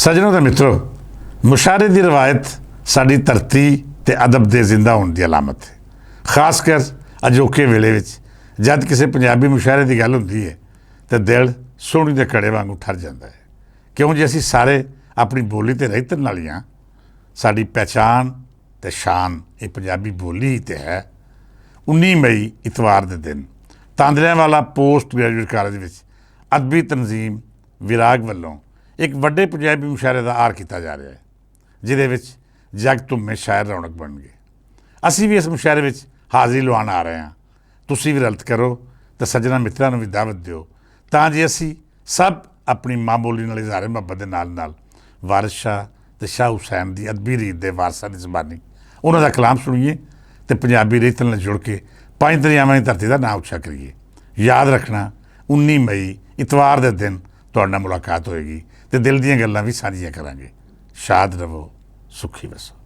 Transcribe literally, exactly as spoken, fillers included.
سجنوں تے متروں، مشاہرے دی روایت ساڈی دھرتی تے ادب دے زندہ ہون دی علامت ہے۔ خاص کر اجوکے ویلے وچ جد کسے پنجابی مشاہرے دی گل ہوندی ہے، تے دل سونی دے کڑے وانگوں ٹھر جاندا ہے۔ کیوں جے اسی سارے اپنی بولی تے رہتن نالیاں، ساڈی پہچان تے شان ایہہ پنجابی بولی ہی تے ہے۔ انی مئی اتوار دے دن تاندلیاں والا پوسٹ گریجویٹ کالج وچ ادبی تنظیم وراگ ولوں اک وڈے پنجابی مشاہرے دا آر کیتا جا رہیا ہے، جدے وچ جگ تمیں شاعر رونک بن گئے۔ اسی وی اس مشاہرے وچ حاضری لوان آ رہے ہاں۔ تسی وی رلت کرو تے سجنا متراں نوں وی دعوت دیو، تاں جے اسی سب اپنی معمولی نال اظہار محبت دے نال نال وارث شاہ تے شاہ حسین دی ادبی ریت دے وارثاں دی زبانی انہاں دا کلام سنیے تے پنجابی ریت نال جڑ کے پنج دریاواں دی دھرتی دا نام اچھا کریے۔ یاد رکھنا، انی مئی اتوار دے دن تہاڈے نال ملاقات ہوئے گی تے دل دیاں گلاں وی سانجھیاں کرانگے۔ شاد رہو، سکھی وسو۔